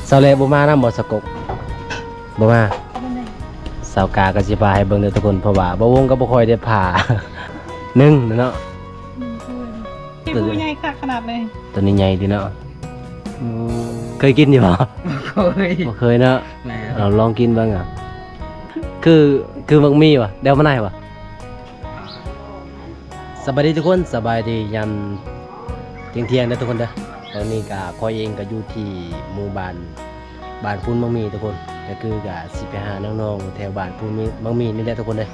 ສາວແຫຼບໍ່ມານຳບໍ່ ສາວກົກ? ບໍ່ມາ. ສາວກາກໍຊິພາໃຫ້ເບິ່ງເດີທຸກຄົນ ເພາະວ່າບ່າວວົງກໍບໍ່ຄ່ອຍໄດ້ພາ ໜຶ່ງເນາະ. ໂຕນີ້ໃຫຍ່ຄັກຂະໜາດເລີຍ. ໂຕນີ້ໃຫຍ່ຕິເນາະ. ເຄີຍກິນຢູ່ບໍ່? ບໍ່ເຄີຍ. ບໍ່ເຄີຍເນາະ. ແມ່ນ. ເອົາລອງກິນເບິ່ງອະ. ຄື ຄືໝາກມີຫວາ? ແລ້ວມາໄດ້ຫວາ? ສະບາຍດີທຸກຄົນ ສະບາຍດີຍາມທ່ຽງໆເດີທຸກຄົນເດີ. ຕອນນີ້ກະຂ້ອຍເອງກະຢູ່ທີ່ໝູ່ບ້ານ ບ້ານພຸນໝາກມີທຸກຄົນ ກະຄືກະຊິໄປຫານ້ອງໆແຖວບ້ານພຸນໝາກມີນີ້ແຫຼະທຸກຄົນເດີ.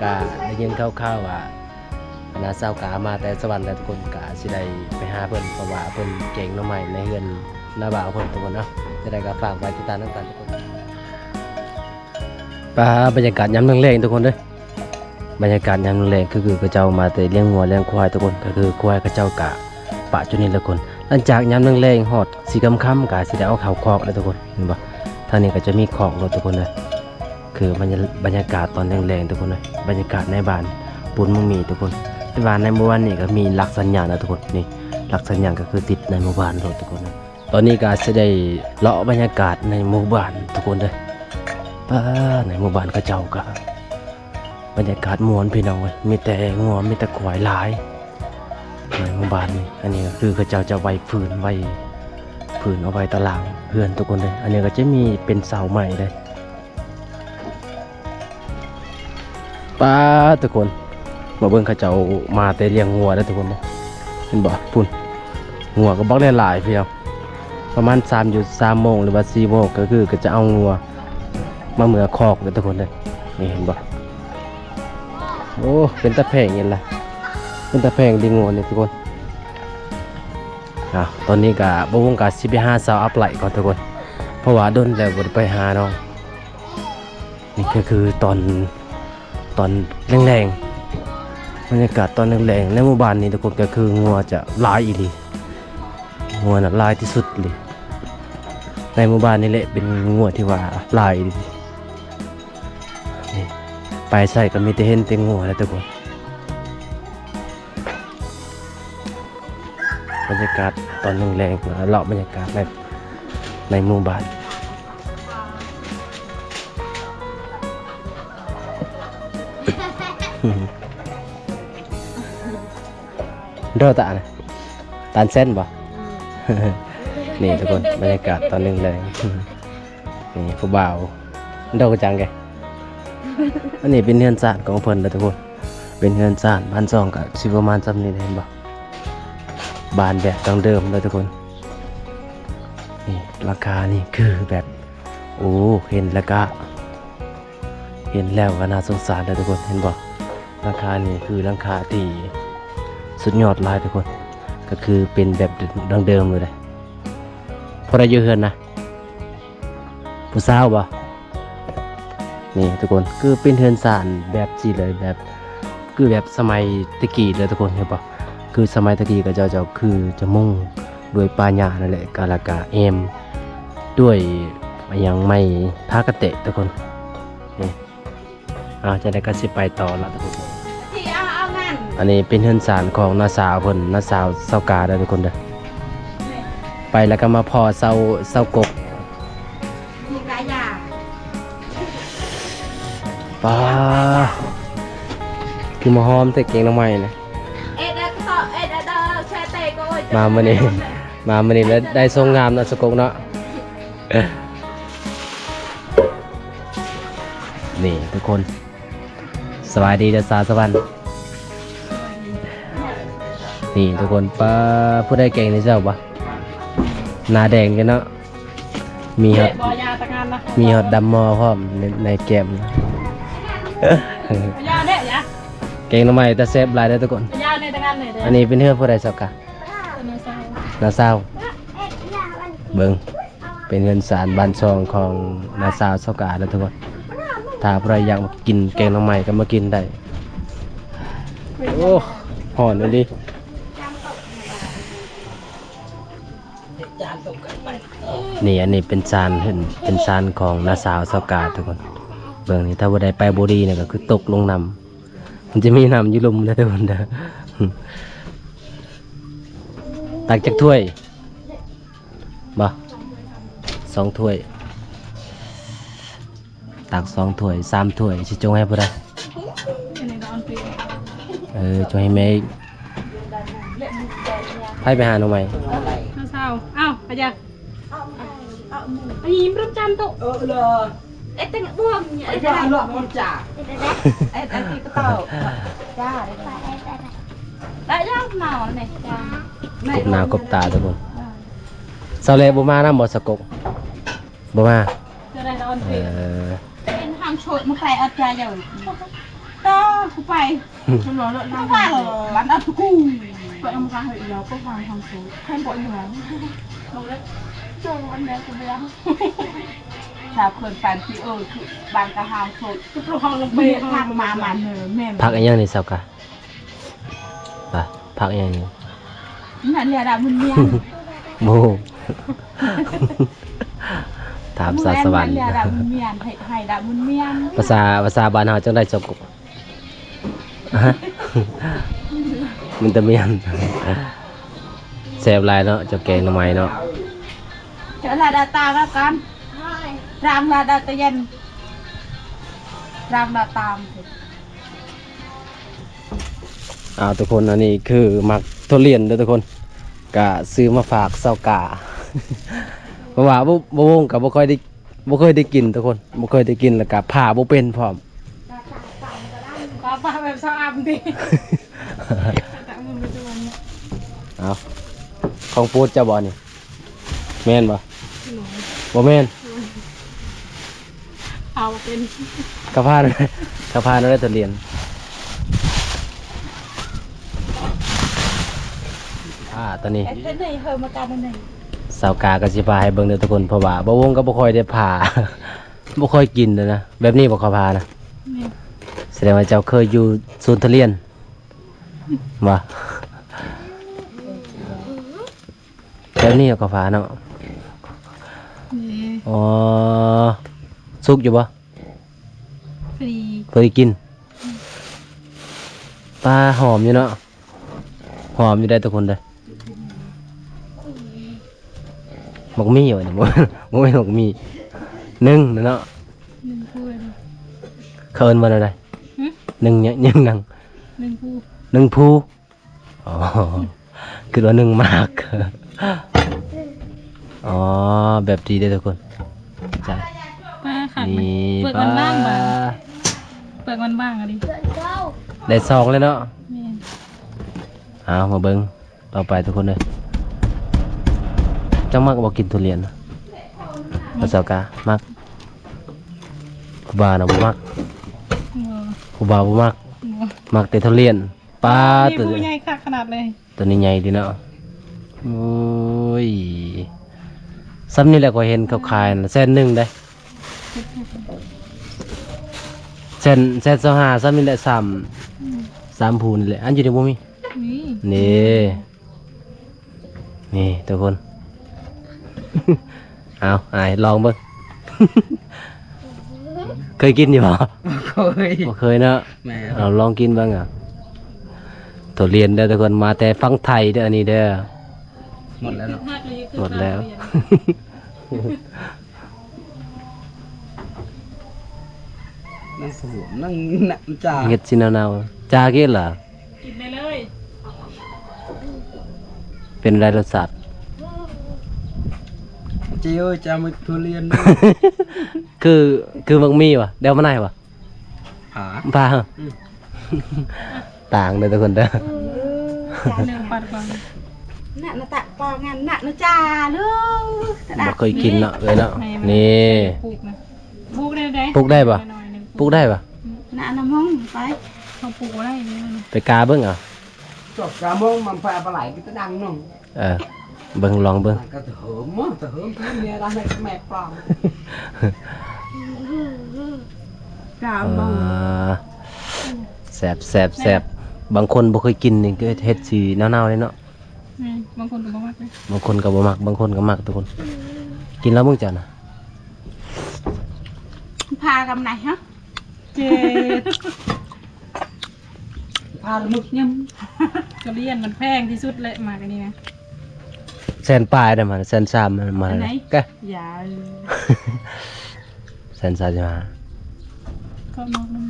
ກະໄດ້ຍິນຂ່າວໆວ່ານ້າສາວກາມາແຕ່ສະຫວັນແລ້ວທຸກຄົນ ກະຊິໄດ້ໄປຫາເພິ່ນ ເພາະວ່າເພິ່ນແກງໜໍ່ໄມ້ໃນເຮືອນນ້າບ່າວເພິ່ນທຸກຄົນເນາະ. ຈັ່ງໃດກະຝາກໄວ້ຕິດຕາມນຳກັນທຸກຄົນ. ປາ ບັນຍາກາດຍາມແລງໆທຸກຄົນເດີ. ບັນຍາກາດຍາມແລງໆ ກໍຄືເຂົາເຈົ້າມາແຕ່ລ້ຽງງົວລ້ຽງຄວາຍທຸກຄົນ ກໍຄືຄວາຍເຂົາເຈົ້າກະປະຈຸດນີ້ແຫຼະທຸກຄົນ. ຫຼັງຈາກຍາມແລງໆຮອດສີ່ຄ່ຳໆ ກະຊິໄດ້ເອົາເຂົ້າຄອກແລ້ວທຸກຄົນ ເຫັນບໍ່? ທາງນີ້ກໍຈະມີຄອກລົດທຸກຄົນເດີ. ຄືບັນຍາ ບັນຍາກາດຕອນແລງໆທຸກຄົນເດີ ບັນຍາກາດໃນບ້ານປຸນມັງມີທຸກຄົນ. ແຕ່ວ່າໃນໝູ່ບ້ານນີ້ກໍມີຫຼັກສັນຍານນະທຸກຄົນ ນີ້ ຫຼັກສັນຍານກໍຄືຕິດໃນໝູ່ບ້ານໂລດທຸກຄົນເດີ. ຕອນນີ້ກໍຊິໄດ້ເລາະບັນຍາກາດໃນໝູ່ບ້ານທຸກຄົນເດີ. ປາ ໃນໝູ່ບ້ານເຂົາເຈົ້າກໍບັນຍາກາດມ່ວນພີ່ນ້ອງເອີຍ ມີແຕ່ງົວມີແຕ່ຄວາຍຫຼາຍໃນໝູ່ບ້ານນີ້. ອັນນີ້ກໍຄືເຂົາເຈົ້າຈະໄຫວ້ຟືນ ໄຫວ້ຟືນເອົາໄວ້ຕາລ່າງເຮືອນທຸກຄົນເດີ. ອັນນີ້ກໍຈະມີເປັນເສົາໄມ້ເດ້. ປາ ທຸກຄົນ ມາເບິ່ງເຂົາເຈົ້າມາແຕ່ລ້ຽງງົວເດີທຸກຄົນເດີ. ເຫັນບໍ່? ພຸ້ນ ງົວກໍບັກຫຼາຍໆ ພີ່ນ້ອງ. ປະມານສາມຢູ່ ສາມໂມງ ຫຼືວ່າສີ່ໂມງ ກໍຄືກໍຈະເອົາງົວມາເມືອຄອກເດີທຸກຄົນເດີ. ນີ້ເຫັນບໍ່? ໂອ້ ເປັນຕາແພງອີ່ຫຍັງລະ ເປັນຕາແພງດີງົວນີ້ທຸກຄົນ. ອ່າ ຕອນນີ້ກະບ່າວວົງກະຊິໄປຫາສາວອັບໄລກ່ອນທຸກຄົນ ເພາະວ່າດົນແລ້ວບໍ່ໄດ້ໄປຫານ້ອງ. ນີ້ກໍຄືຕອນ ຕອນແລງໆ ບັນຍາກາດຕອນແລງໆ ໃນໝູ່ບ້ານນີ້ທຸກຄົນ ກໍຄືງົວຈະຫຼາຍອີ່ຫຼີ. ງົວນະຫຼາຍທີ່ສຸດເລີຍ ໃນໝູ່ບ້ານນີ້ແຫຼະ ເປັນງົວທີ່ວ່າຫຼາຍອີ່ຫຼີ. ນີ້ ໄປໃສກໍມີແຕ່ເຫັນແຕ່ງົວແຫຼະທຸກຄົນ. ບັນຍາກາດຕອນແລງໆ ເລາະບັນຍາກາດໃນ ໃນໝູ່ບ້ານ. ໂດຕະນະ ຕານເສັ້ນບໍ່? ອືມ ນີ້ທຸກຄົນ ບັນຍາກາດຕອນແລງໆ. ນີ້ຜູ້ບ່າວ ໂດກະຈັງແກ. ອັນນີ້ເປັນເຮືອນຊານຂອງເພິ່ນເດີທຸກຄົນ ເປັນເຮືອນຊານບ້ານຊ່ອງ ກະຊິປະມານສ່ຳນີ້ ເຫັນບໍ່? ບ້ານແບບດັ້ງເດີມເດີທຸກຄົນ. ນີ້ຫຼັງຄານີ້ຄືແບບ ໂອ້ ເຫັນແລ້ວກະ ເຫັນແລ້ວກໍໜ້າສົງສານເດີທຸກຄົນ ເຫັນບໍ່? ຫຼັງຄານີ້ຄືຫຼັງຄາທີ່ສຸດຍອດຫຼາຍທຸກຄົນ ກໍຄືເປັນແບບດັ້ງເດີມເລີຍ. ຜູ້ໃດຢູ່ເຮືອນນະ? ຜູ້ສາວບໍ່? ນີ້ທຸກຄົນ ຄືເປັນເຮືອນຊານແບບຊີ້ເລີຍ ແບບ ຄືແບບສະໄໝແຕ່ກີ້ເລີຍທຸກຄົນ ເຫັນບໍ່? ຄືສະໄໝແຕ່ກີ້ເຂົາເຈົ້າ ເຈົ້າຄືຈະມຸງດ້ວຍປ່າຫຍ້ານັ້ນແຫຼະ ກະລະກະແອ້ມດ້ວຍ ອາຫຍັງ ໄມ້ພາກະແຕະທຸກຄົນ. ນີ້ ເອົາ ຈັ່ງໃດກໍຊິໄປຕໍ່ລະທຸກຄົນ. ທີ່ເອົາ ເອົານັ້ນ ອັນນີ້ເປັນເຮືອນຊານຂອງນ້າສາວເພິ່ນ ນ້າສາວສາວກາເດີທຸກຄົນເດີ. ໄປແລ້ວກໍມາພໍ້ເຊົາ ເຊົາກົກ. ມີກາຢາ ປາ ຄືມາຫອມແທ້ແກງໜໍ່ໄມ້ນະ. ເອັດເດີ ເອັດເດີ ແຊເຕໂກຍ ມາມື້ນີ້ ມາມື້ນີ້ແລ້ວໄດ້ຊົງງາມເນາະ ສະກົກເນາະ. ນີ້ທຸກຄົນ ສະບາຍດີເດີສາວສະຫວັນ. ນີ້ທຸກຄົນ ປາ ຜູ້ໃດແກງນີ້ ເຈົ້າບໍ່? ໜ້າແດງຢູ່ເນາະ ມີຮອດ ເລະບໍ່ ຍາຕະງານນະ ມີຮອດດຳມໍພ້ອມໃນ ໃນແກ້ມ. ຢາເດ້ ຢາ ແກງໜໍ່ໄມ້ຕາແຊບຫຼາຍເດີທຸກຄົນ. ຢາເດ້ ຕະງານເດ້. ອັນນີ້ເປັນເຮືອນຜູ້ໃດ ສາວກາ? ນ້າສາວ ນ້າສາວ. ເບິ່ງ ເປັນເຮືອນຊານບ້ານຊ່ອງຂອງນ້າສາວສາວກາເດີທຸກຄົນ. ຖ້າຜູ້ໃດຢາກມາກິນແກງໜໍ່ໄມ້ກໍມາກິນໄດ້. ໂອ້ ຮ້ອນອີ່ຫຼີ. ນີ້ ອັນນີ້ເປັນຊານ ເປັນຊານຂອງນ້າສາວສາວກາທຸກຄົນ. ເບິ່ງນີ້ ຖ້າຜູ້ໃດໄປບໍ່ດີນີ້ກໍຄືຕົກລົງນ້ຳ. ມັນຈະມີນ້ຳຢູ່ລຸ່ມເດີທຸກຄົນເດີ. ຕັກຈັກຖ້ວຍ? ບໍ່ ສອງຖ້ວຍ ຕັກສອງຖ້ວຍ ສາມຖ້ວຍ ຊິຈົ່ງໃຫ້ຜູ້ໃດ? ເອີ ຈົ່ງໃຫ້ແມ່ອີກ. ໃຜໄປຫາໜໍ່ໄມ້? ເຊົ້າໆ ອ້າວ ອາຢາ Anh im rơm chăm tụ. Ơ, lơ. Ê, tengok buông. Ê, tengok buông. Ê, tengok buông. Ê, tengok buông. Ê, tengok buông. ກົບໜ້າກົບຕາທຸກຄົນ. ເຊົ້າແລະບໍ່ມານຳບໍ່ ສະກົກ? ບໍ່ມາ. ເອີ ເປັນທາງໂຊດມາໄກອອດຈາເຢີ ຕາ ກູໄປ ມັນເອົາຕະກູ ໄປເອົາມາໃຫ້ອີກແລ້ວ ກໍວາງທາງໂຊດ ໃຫ້ບໍ່ອີກແລ້ວ ເຈົ້າອັນແລກກໍເບຍ ຖ້າເພິ່ນປັນທີ່ ເອີ ຄືບາງກະຫາງໂຊດ ຄືໂປຮອງລົງໄປ ທາງມາ ມາເນີ ແມ່ນ ຜັກອີຫຍັງນີ້ ສາວກາ? ປະ ຜັກຫຍັງນີ້? ນັ້ນແຫຼະດາບມັນມຽນ ໂອ້ ຖາມສາວສະຫວັນ ນັ້ນແຫຼະດາບມັນມຽນ ໃຫ້ ໃຫ້ດາບມັນມຽນ ພາສາ ພາສາບ້ານເຮົາຈັ່ງໃດ ເຈົ້າກົກ? ມັນຕະມຽນ ແຊບຫຼາຍເນາະ ເຈົ້າແກງໜໍ່ໄມ້ເນາະ ເຈົ້າລາດາຕາລະກັນ ຣາງລາດາຕະເຢັນ ຣາງລາຕາມ. ອ້າວ ທຸກຄົນ ອັນນີ້ຄືໝາກທຸລຽນເດີທຸກຄົນ ກະຊື້ມາຝາກສາວກາ ເພາະວ່າບໍ່ ບໍ່ວົງກະບໍ່ຄ່ອຍໄດ້ ບໍ່ເຄີຍໄດ້ກິນທຸກຄົນ ບໍ່ເຄີຍໄດ້ກິນ ແລ້ວກະຜ່າບໍ່ເປັນພ້ອມ ຜ່າແບບຊາວອຳຕິ ເອົາ ຂອງໂປດເຈົ້າບໍ່ນີ້? ແມ່ນບໍ່? ບໍ່ແມ່ນ ເອົາເປັນ ກະຜ່າ ກະຜ່າໄດ້ທຸລຽນ ອ່າ ຕອນນີ້ ສາວກາກໍຊິຜ່າໃຫ້ເບິ່ງເດີທຸກຄົນ ເພາະວ່າບໍ່ວົງກໍບໍ່ຄ່ອຍໄດ້ຜ່າ ບໍ່ຄ່ອຍກິນນະ ແບບນີ້ບໍ່ ເຂົາຜ່ານະ? ແມ່ນ ສະແດງວ່າເຈົ້າເຄີຍຢູ່ສວນທຸລຽນ ວ່າ ແບບນີ້ເຂົາຜ່າເນາະ ນີ້ ອໍ ສຸກຢູ່ບໍ່? ພໍດີ ພໍດີກິນ ປາ ຫອມຢູ່ເນາະ ຫອມຢູ່ໄດ໋ທຸກຄົນເດີ ໝາກມີ້ຫວານີ້ ບໍ່ແມ່ນໝາກມີ້ ໜຶ່ງເນາະ ໜຶ່ງພູ ເຂົາເອີ້ນວ່າແນວໃດ? ຫຶ? ໜຶ່ງຫຍັງ ໜຶ່ງຫຍັງ? ໜຶ່ງພູ ໜຶ່ງພູ ອໍ ຄິດວ່າໜຶ່ງໝາກ ອໍ ແບບນີ້ເດ້ທຸກຄົນ ຈ້າ ປາ ຄັກ ນີ້ ເປືອກມັນບາງ ປາ ບາງ ເປືອກມັນບາງອີ່ຫຼີ ໄດ້ສອງແລ້ວເນາະ ແມ່ນ ເອົາ ມາເບິ່ງຕໍ່ໄປທຸກຄົນເອີຍ ເຈົ້າມັກບໍ່ກິນທຸລຽນ? ບໍ່ ພາສາກາ ມັກ ຜູ້ບ່າວນະບໍ່ມັກ ບໍ່ ຜູ້ບ່າວບໍ່ມັກ ບໍ່ ມັກແຕ່ທຸລຽນ ປາ ໂຕນີ້ຜູ້ໃຫຍ່ຄັກຂະໜາດເລີຍ ໂຕນີ້ໃຫຍ່ດີເນາະ ໂອ້ຍ ຊ່ຳນີ້ແຫຼະ ຂ້ອຍເຫັນເຂົາຂາຍນະ ແສນໜຶ່ງເດ້ ແສນ ແສນຊາວຫ້າ ຊ່ຳນີ້ແຫຼະ ສາມ ອືມ ສາມພູນີ້ແຫຼະ ອັນຢູ່ນີ້ບໍ່ມີ ມີ ນີ້ ນີ້ທຸກຄົນ ເອົາ ອ້າຍລອງເບິ່ງ ເຄີຍກິນຢູ່ບໍ່? ບໍ່ເຄີຍ ບໍ່ເຄີຍເນາະ ແມ່ນ ເອົາລອງກິນເບິ່ງ ເອົາ ທຸລຽນເດີທຸກຄົນ ມາແຕ່ຝັ່ງໄທເດີ ອັນນີ້ເດີ ໝົດແລ້ວເນາະ ໝົດແລ້ວ ນັ່ງສະຫວມ ນັ່ງ ນັ່ງ ຈ້າ ເຮັດຊິເນົ່າໆ ຈ້າກິນລະ ກິນໄດ້ເລີຍ ເປັນໃດລົດຊາດ? ເຈ້ເອີຍ ຈ້າໝາກທຸລຽນ ຄື ຄືໝາກມີ້ຫວາ ແດວມາໄນຫວາ ຜາ ຜາ ອືມ ຕ່າງເດີທຸກຄົນເດີ ເອີ ເລື່ອງປັດກອງ ນະນະຕະປາງານ ນະນະຈາເດີ ບໍ່ເຄີຍກິນເນາະ ເອີຍເນາະ ນີ້ ປູກນະ ປູກໄດ້ ປູກໄດ້ບໍ່? ປູກໄດ້ບໍ່? ນະນະມົງໄປ ເຮົາປູກບໍ່ໄດ້ເລີຍ ໄປກາເບິ່ງເອົາ ຈອກກາມົງມັນໄປເອົາປາໄຫຼກິນຕະດັງໜຶ່ງ ເອີ ເບິ່ງ ລອງເບິ່ງ ກະເຫີມ ເຫີມເມຍລະແມ່ປອງ ກາ ເອີ ແຊບ ແຊບ ແຊບ ບາງຄົນບໍ່ເຄີຍກິນນີ້ ກໍເຮັດຊິເນົ່າໆເລີຍເນາະ ແມ່ນ ບາງຄົນກໍບໍ່ມັກເດ້ ບາງຄົນກໍບໍ່ມັກ ບາງຄົນກໍມັກທຸກຄົນ ກິນແລ້ວເບິ່ງເຈົ້ານະ ພາກັນໄດ໋ຮະ ເຈັດ ພາລະມຶກຍຳ ທຸລຽນມັນແພງທີ່ສຸດແຫຼະ ໝາກອັນນີ້ນະ ແສນປາຍໄດ້ມາ ແສນສາມມາ ອັນໃດ? ກະ ຢ່າ ແສນສາມສິບຫ້າ ກໍນອກນຳ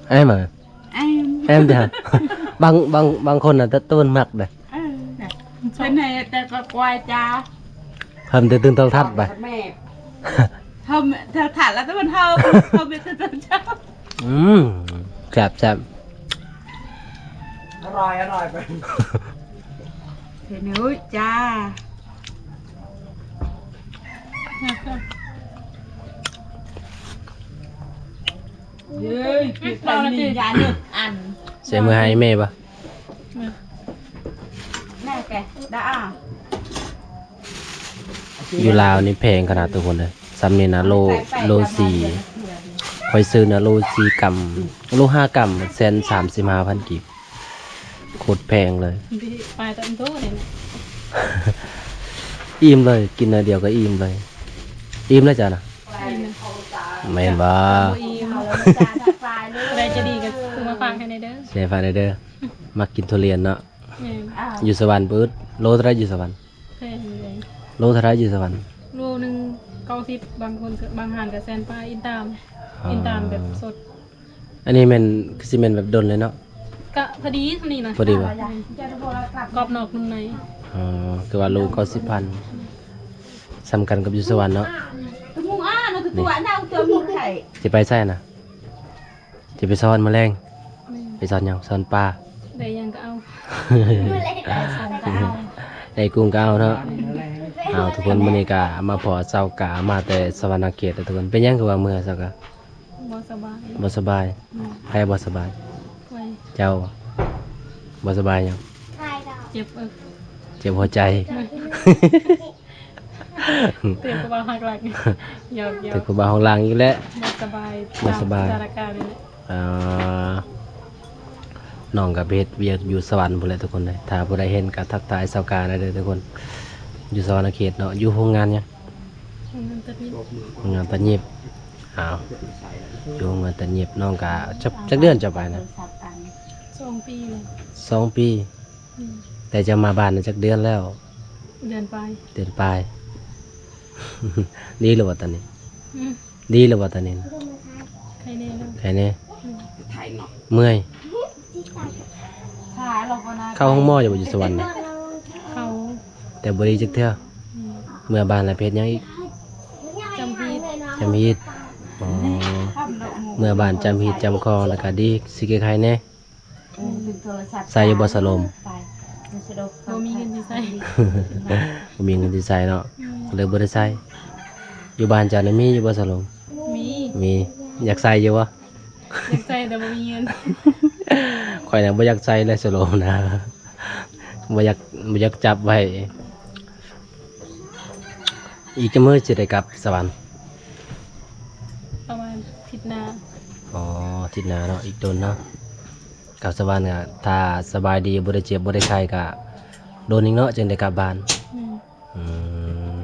ໄອ້ມາ ແອມ ແອມຈ້າ ບາງ ບາງ ບາງຄົນນະ ຕະ ຕະເພິ່ນມັກເດ້ ເອີ ເພິ່ນໃຫ້ແຕ່ກະກວາຍຈ້າ ເພິ່ນໄດ້ຕື່ນໂທລະທັດໄປ ແມ່ ເຮົາ ເຮົາ ຖ້າ ຖ້າລະແຕ່ມັນເຮົາ ເຮົາມີແຕ່ເຈົ້າ ອືມ ແຊບໆ ອະຮ່ອຍ ອະຮ່ອຍໄປ ເຫັນເອີຍຈ້າ ເອີຍ ຄືຕອນນີ້ຢ່ານຶກອັນ ໃສ່ມືໃຫ້ແມ່ບໍ່? ແມ່ແກ ດາອາ ຢູ່ລາວນີ້ແພງຂະໜາດທຸກຄົນເດີ ຊ່ຳນີ້ນະ ໂລ ໂລສີ່ ຂ້ອຍຊື້ນະ ໂລສີ່ກຳ ໂລຫ້າກຳ ແສນສາມສິບຫ້າພັນກີບ ໂຄດແພງເລີຍ ໄປຕາມໂຕນີ້ນະ ອີ່ມເລີຍ ກິນໜ້ອຍດຽວກໍອີ່ມເລີຍ ອີ່ມແລ້ວຈ້ານະ ອີ່ມ ແມ່ນບໍ່? ບໍ່ອີ່ມ ຜູ້ໃດໃຈດີກໍຊື້ມາຝາກໃຫ້ແດ່ເດີ ໃຫ້ຝາກແດ່ເດີ ມັກກິນທຸລຽນເນາະ ແມ່ນ ຢູ່ສະຫວັນປຶດ ໂລເທົ່າໃດຢູ່ສະຫວັນ? ແພງເລີຍ ໂລເທົ່າໃດຢູ່ສະຫວັນ? ໂລໜຶ່ງເກົ້າສິບ ບາງຄົນກໍ ບາງຮ້ານກໍແສນປາຍ ອີງຕາມ ອໍ ອີງຕາມແບບສົດ ອັນນີ້ແມ່ນ ຄືຊິແມ່ນແບບດົນເລີຍເນາະ ກະພໍດີສ່ຳນີ້ນະ ພໍດີບໍ່? ແມ່ນ ກອບນອກນຸ່ມໃນ ອໍ ຄືວ່າໂລເກົ້າສິບພັນ ສ່ຳກັນກັບຢູ່ສະຫວັນເນາະ ນີ້ ຊິໄປໃສນະ? ຊິໄປສອນມື້ແລງ ແມ່ນ ໄປສອນຫຍັງ? ສອນປາ ໄດ້ຫຍັງກໍເອົາ ໄດ້ກຸ້ງກໍເອົາເນາະ ເອົາ ທຸກຄົນ ມື້ນີ້ກະມາພໍ້ສາວກາ ມາແຕ່ສະຫວັນນະເຂດເດີທຸກຄົນ ເປັນຫຍັງຄືວ່າເມື່ອຍສາວກາ? ບໍ່ສະບາຍ ບໍ່ສະບາຍ ແມ່ນ ໃຜບໍ່ສະບາຍ? ຂ້ອຍ ເຈົ້າ ບໍ່ສະບາຍຫຍັງ? ເຈັບເອິກ ເຈັບຫົວໃຈ ແມ່ນ ຖືກຜູ້ບ່າວຫັກຫຼັງ ຫຍອກໆ ຖືກຜູ້ບ່າວຫັກຫຼັງອີກແລ້ວ ບໍ່ສະບາຍ ບໍ່ສະບາຍ ຕາມສະຖານະການນີ້ແຫຼະ ອ່າ ນ້ອງກໍໄປເຮັດວຽກຢູ່ສະຫວັນພຸ້ນແຫຼະທຸກຄົນເອີຍ ຖ້າຜູ້ໃດເຫັນກໍທັກທາຍສາວກາໄດ້ເດີທຸກຄົນ ຢູ່ສະຫວັນນະເຂດເນາະ ຢູ່ໂຮງງານຫຍັງ? ໂຮງງານຕັດຫຍິບ ໂຮງງານຕັດຫຍິບ ອ້າວ ຢູ່ໂຮງງານຕັດຫຍິບ ນ້ອງກໍຈັກ ຈັກເດືອນເຈົ້າໄປນະ? ສອງປີແລ້ວ ສອງປີ ອືມ ແຕ່ເຈົ້າມາບ້ານນະຈັກເດືອນແລ້ວ? ເດືອນປາຍ ເດືອນປາຍ ດີແລ້ວບໍ່ຕອນນີ້? ອືມ ດີແລ້ວບໍ່ຕອນນີ້ນະ? ໄຄແນ່ແລ້ວ ໄຄແນ່ ອືມ ເມື່ອຍ ເຂົ້າໂຮງໝໍຢູ່ບໍ່ ຢູ່ສະຫວັນນະ? ເຂົ້າ ແຕ່ບໍ່ດີຈັກເທື່ອ ອືມ ເມືອບ້ານແລ້ວໄປເຮັດຫຍັງອີກ? ຈຳຮີດ ຈຳຮີດ ອໍ ເມືອບ້ານຈຳຮີດຈຳຄອງ ແລ້ວກະດີ ຊິໄຄແນ່ ໃສ່ຢູ່ບໍ່ສະໂລມ? ບໍ່ມີເງິນຊິໃສ່ ບໍ່ມີເງິນຊິໃສ່ເນາະ ອືມ ກໍເລີຍບໍ່ໄດ້ໃສ່ ຢູ່ບ້ານເຈົ້ານີ້ມີຢູ່ບໍ່ສະໂລມ? ມີ ມີ ຢາກໃສ່ຢູ່ບໍ່? ຢາກໃສ່ແຕ່ບໍ່ມີເງິນ ຂ້ອຍນະບໍ່ຢາກໃສ່ເລີຍສະໂລມນະ ບໍ່ຢາກ ບໍ່ຢາກຈັບໄວ້ ອີກຈັກມື້ຊິໄດ້ກັບສະຫວັນ? ປະມານທິດໜ້າ ອໍ ທິດໜ້າເນາະ ອີກດົນເນາະ ກັບສະຫວັນກໍຖ້າສະບາຍດີ ບໍ່ໄດ້ເຈັບບໍ່ໄດ້ໄຂ້ກໍດົນອີກເນາະ ຈຶ່ງໄດ້ກັບບ້ານ ອືມ ອືມ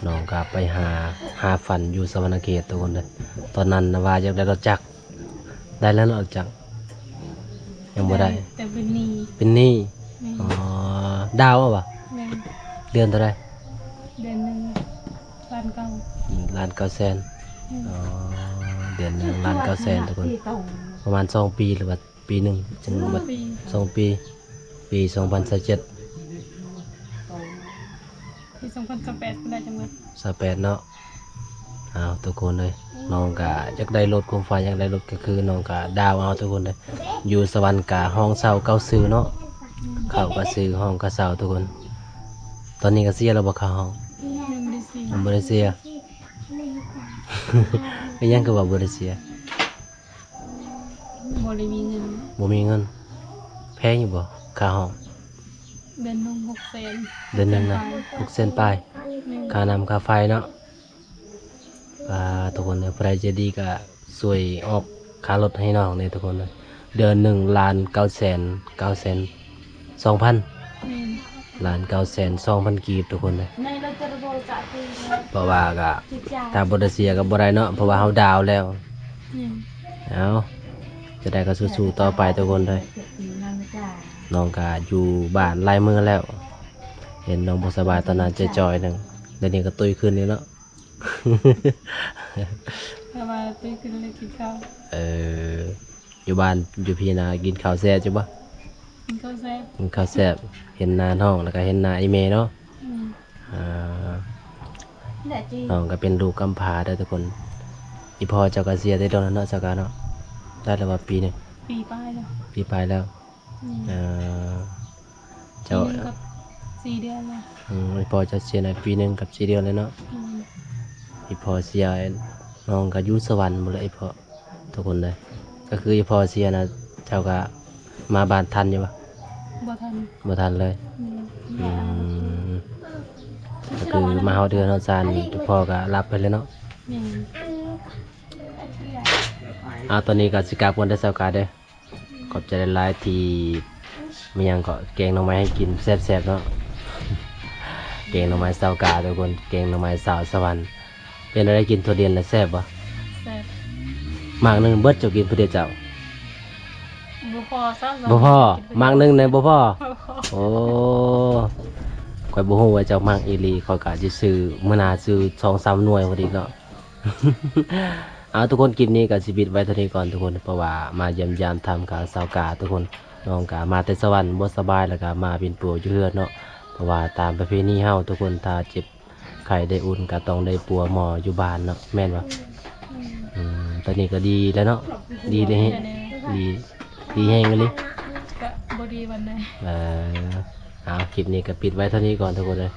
ນ້ອງກໍໄປຫາ ຫາຝັນຢູ່ສະຫວັນນະເຂດທຸກຄົນເດີ ຕອນນັ້ນນະວ່າຢາກໄດ້ລົດຈັກ ໄດ້ແລ້ວເນາະ ຈັກ ຍັງບໍ່ໄດ້ ໄດ້ ແຕ່ເປັນໜີ້ ເປັນໜີ້ ແມ່ນ ອໍ ດາວເອົາບໍ່? ແມ່ນ ເດືອນເທົ່າໃດ? ເດືອນໜຶ່ງລ້ານເກົ້າ ອືມ ລ້ານເກົ້າແສນ ແມ່ນ ອໍ ເດືອນໜຶ່ງລ້ານເກົ້າແສນທຸກຄົນ ປະມານສອງປີ ຫຼືວ່າປີໜຶ່ງ ຈັ່ງໝົດ ສອງປີ ສອງປີ ປີສອງພັນຊາວເຈັດ ປີສອງພັນຊາວແປດໄດ້ຈັ່ງໝົດ ຊາວແປດເນາະ ອ້າວ ທຸກຄົນເອີຍ ນ້ອງກະຢາກໄດ້ລົດ ຄວາມຝັນຢາກໄດ້ລົດກໍຄືນ້ອງກະດາວເອົາທຸກຄົນເອີຍ ຢູ່ສະຫວັນກະຫ້ອງເຊົ່າເກົ່າຊື່ເນາະ ເຂົ້າກະຊື້ ຫ້ອງກະເຊົ່າທຸກຄົນ ຕອນນີ້ກະເສຍແລ້ວບໍ່ຄ່າຫ້ອງ? ຍັງບໍ່ໄດ້ເສຍ ຍັງບໍ່ໄດ້ເສຍ ເປັນຫຍັງຄືວ່າບໍ່ໄດ້ເສຍ? ບໍ່ໄດ້ມີເງິນ ບໍ່ມີເງິນ ແພງຢູ່ບໍ່ຄ່າຫ້ອງ? ເດືອນໜຶ່ງຫົກແສນ ເດືອນໜຶ່ງນະ ຫົກແສນປາຍ ແມ່ນ ຄ່ານ້ຳຄ່າໄຟເນາະ ອ່າ ທຸກຄົນເອີຍ ຜູ້ໃດໃຈດີກໍຊ່ວຍອອກຄ່າລົດໃຫ້ນ້ອງແດ່ທຸກຄົນເອີຍ ເດືອນໜຶ່ງລ້ານເກົ້າແສນ ເກົ້າແສນສອງພັນ ແມ່ນ ລ້ານເກົ້າແສນສອງພັນກີບທຸກຄົນເອີຍ ເພາະວ່າກໍຖ້າບໍ່ໄດ້ເສຍກໍບໍ່ໄດ້ເນາະ ເພາະວ່າເຮົາດາວແລ້ວ ແມ່ນ ເອົາ ຈະໄດ້ກໍສູ້ໆຕໍ່ໄປທຸກຄົນເດີ ແມ່ນ ນ້ອງກະຢູ່ບ້ານຫຼາຍມື້ແລ້ວ ເຫັນນ້ອງບໍ່ສະບາຍຕອນນັ້ນຈ່ອຍໆໜຶ່ງ ດຽວນີ້ກະຕຸ້ຍຂຶ້ນຢູ່ເນາະ. ແຕ່ວ່າຕຸ້ຍຂຶ້ນແລ້ວກິນເຂົ້າ. ເອີ ຢູ່ບ້ານຢູ່ພີ້ນະ ກິນເຂົ້າແຊບຢູ່ບໍ່? ກິນເຂົ້າແຊບ ກິນເຂົ້າແຊບ ເຫັນໜ້ານ້ອງ ແລ້ວກະເຫັນໜ້າອີ່ແມ່ເນາະ. ອືມ ອ່າ ນ້ອງກະເປັນລູກກຳພ້າເດີທຸກຄົນ. ອີ່ພໍ່ເຈົ້າກະເສຍແຕ່ດົນແລ້ວເນາະ ສາວກາເນາະ. ໄດ້ແລ້ວວ່າປີໜຶ່ງ? ປີປາຍແລ້ວ ປີປາຍແລ້ວ. ອືມ ເອີ ເຈົ້າ ປີໜຶ່ງກັບສີ່ເດືອນແລ້ວ. ອືມ ອີ່ພໍ່ເຈົ້າເສຍໄດ້ປີໜຶ່ງກັບສີ່ເດືອນແລ້ວເນາະ. ອືມ ອີ່ພໍ່ເສຍ ນ້ອງກະຢູ່ສະຫວັນພຸ້ນແຫຼະ ອີ່ພໍ່ ທຸກຄົນເດີ. ກະຄືອີ່ພໍ່ເສຍນະ ເຈົ້າກະມາບ້ານທັນຢູ່ບໍ່? ບໍ່ທັນ ບໍ່ທັນເລີຍ. ອືມ ອືມ ກະຄືມາຮອດເຮືອນຮອດຊານ ອີ່ພໍ່ກະລັບໄປເລີຍເນາະ. ແມ່ນ ເອົາ ຕອນນີ້ກະຊິກັບກ່ອນເດີ ສາວກາເດີ. ຂອບໃຈຫຼາຍໆ ທີ່ ມີຫຍັງເກາະ ແກງໜໍ່ໄມ້ໃຫ້ກິນແຊບໆເນາະ. ແກງໜໍ່ໄມ້ສາວກາທຸກຄົນ ແກງໜໍ່ໄມ້ສາວສະຫວັນ. ເປັນແນວໃດ ກິນຖົ່ວລຽນແລ້ວແຊບບໍ່? ແຊບ. ໝາກໜຶ່ງເບິດ ເຈົ້າກິນຜູ້ດຽວເຈົ້າ? ບໍ່ພໍຊ້ຳ. ບໍ່ພໍ? ໝາກໜຶ່ງແນ່ບໍ່ພໍ? ບໍ່ພໍ. ໂອ້ ຂ້ອຍບໍ່ຮູ້ວ່າເຈົ້າມັກອີ່ຫຼີ ຂ້ອຍກະຊິຊື້ ມື້ໜ້າຊື້ສອງສາມໜ່ວຍພຸ້ນອີກເນາະ. ເອົາ ທຸກຄົນ ຄລິບນີ້ກະຊິປິດໄວ້ເທົ່ານີ້ກ່ອນທຸກຄົນ ເພາະວ່າມາຢ້ຽມຢາມຖາມຂ່າວສາວກາທຸກຄົນ. ນ້ອງກະມາແຕ່ສະຫວັນ ບໍ່ສະບາຍ ແລ້ວກະມາປິ່ນປົວຢູ່ເຮືອນເນາະ. ເພາະວ່າຕາມປະເພນີເຮົາທຸກຄົນ ຖ້າເຈັບໄຂ້ໄດ້ອຸ່ນກະຕ້ອງໄດ້ປົວໝໍຢູ່ບ້ານເນາະ ແມ່ນບໍ່? ອືມ ອືມ ຕອນນີ້ກະດີແລ້ວເນາະ. ດີເລີຍ ດີ ດີແຮງອີ່ຫຼີ. ກະບໍ່ດີປານໃດ. ເອີ ເອົາ ຄລິບນີ້ກະປິດໄວ້ເທົ່ານີ້ກ່ອນທຸກຄົນເອີຍ.